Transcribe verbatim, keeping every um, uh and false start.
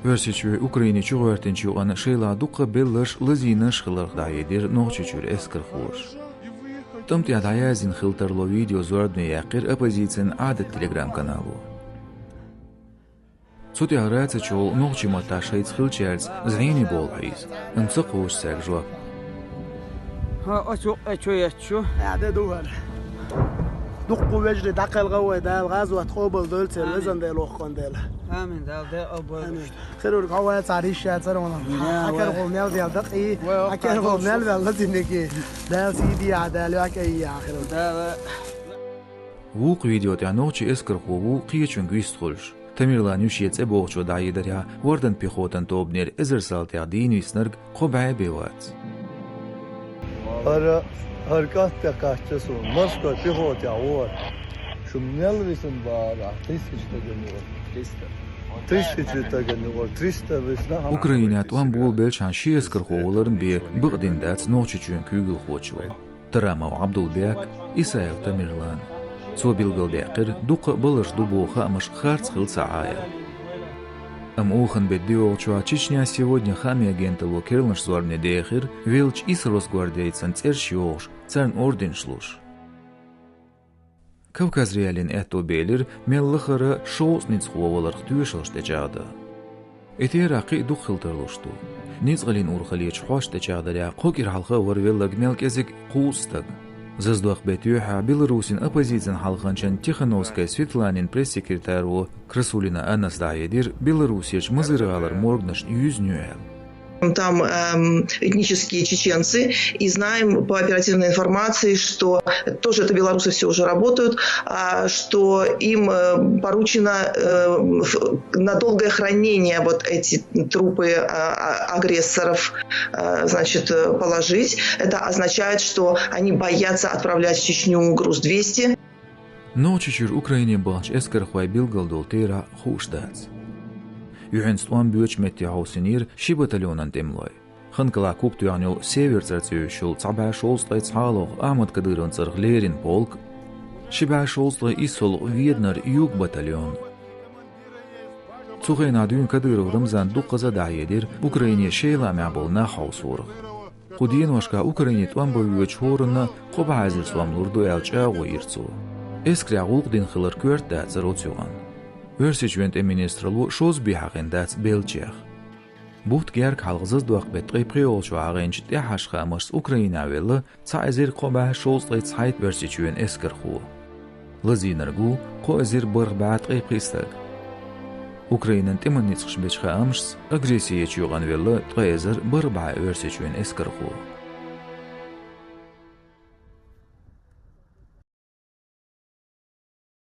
Оьрсийчоь Украине чугӀертинчу юкъана шайла дуккха белларш, лазийнарш хиларх дӀахьедира Нохчийчуьра эскархоша. ТӀам тӀехь дӀаяздина хила тарло видео зорбане яьккхира оппозицин Ӏадат Telegram-канало. Цу тӀехь рацачул нохчийн маттахь шайца хилчаьрца зӀене болу хьийза, амма ца кхочу цаьрга жоп. ХӀа, оцу юккъе чу етташ ю. Ӏа де ду хӀара. Дуккха вежарий дӀакхелхина вай, Дала гӀазот къобал дойла церан, везан Дела, воккхан Дела. Амин, Дала декъал бойла. Амин. Хирург хьо вац, цара йиш яцара вана. Хьан керхол мел вел дакъий, хьан керхол мел вел лазиннигий. Дала сий дийхьа, Дала йоӀ кӀаййа хирург. Дала. Вукху видео тӀехь нохчийн эскархо ву кхечуьнга вистхуьлуш. Тамерлан ю шен цӀе бохучо дӀахьедарехь, вордан пехотан тобанера эзар салтехь дийна виснарг кхо бӀе бен вац. ХӀара, хӀара кӀант тӀе кхаьчча суна, морской пехотехь вара. Шу мел висина бара, тысяча стагана вара. Тысяча стагана вара, триста висна. Украинехь тӀом болабелчхьана ши эскархо валарна бен бакъдина дац Нохчийчоьнан куьйгалхочо. Тарамов Ӏабдулбек, Исаев Тамерлан. Цо билгалдаьккхира, дуккха а баларш ду боху хаамаш харц хилла ца Ӏа аьлла. Амма оханан беттан доьалгӀачохь Чечня сегодня хаамийн агенталло керланаш зорбане дехира, веллачу исс росгвардейцан цӀераш йохуш, царна орденаш луш. Кавказ.Реалиин аьтто белира мел лахара шовзткъа ницкъахо валарх тоьшаллаш тӀечӀагӀдан. И терахь кхин а дукха хила тарлуш ду. Ницкъаллин урхаллин хьошна тӀечӀагӀдарехь кхо кӀира хьалха а вара велларг мел кӀезиг кхузткъа стаг. Зазадоккху беттан юьххьехь Беларусин оппозицин хьалханчан Тихановская Светланин пресс-секретаро Красулина Аннас дӀахьедира Беларусерчу Мозыр-гӀалара морганашна юьзна ю аьлла. Там, эм, этнические чеченцы, и знаем по оперативной информации, что тоже это белорусы все уже работают, а, что им, э, поручено, э, в-, на долгое хранение вот эти трупы, а, а, агрессоров, э, значит, э, положить. Это означает, что они боятся отправлять в Чечню груз двести. Нохчийчуьра Украине баханчу эскархойн билггал долу терахь хууш дац. Юьхьанца тӀом боьдучу метте хьовсийнера ши батальонан тӀемалой. Ханкалахь куп тоьхна йолу Север цӀарца цӀе йолуш йолу цхьа бӀе шовзткъе цхьалгӀа Ахьмад Кадыровн цӀарах леррина полк, ши бӀе шовзткъе иссалгӀа Веданара юг батальон. Цу хенахь дуьйна Кадыров Рамзана дуккхаза а дӀахьедира Украине шен лаамехь болу нах хьовсорах. Кху деношкахь Украине тӀом бан воьдучу хӀоранна кхо бӀе эзар сом лур ду аьлла чӀагӀо йира цо. Эскарехь гӀуллакх дина хилар коьрта дацара оцу юкъана. Оьрсийчоьнан тӀеман министралло шозза бен хьахийна дац беллачех. Бутт герга хьалха зазадоккху беттан ткъе пхеа йолчохь хьахийначу тӀаьххьарчу хаамашца Украинехь велла цхьа эзар кхо бӀе шовзткъе цхьайтта Оьрсийчоьнан эскархо. Лазийнарг ву кхо эзар бархӀ бӀе ткъе пхи стаг. Украинан тӀеман ницкъаша бечу хаамашца, агресси ечу юкъана велла ткъа эзар бархӀ бӀе Оьрсийчоьнан эскархо.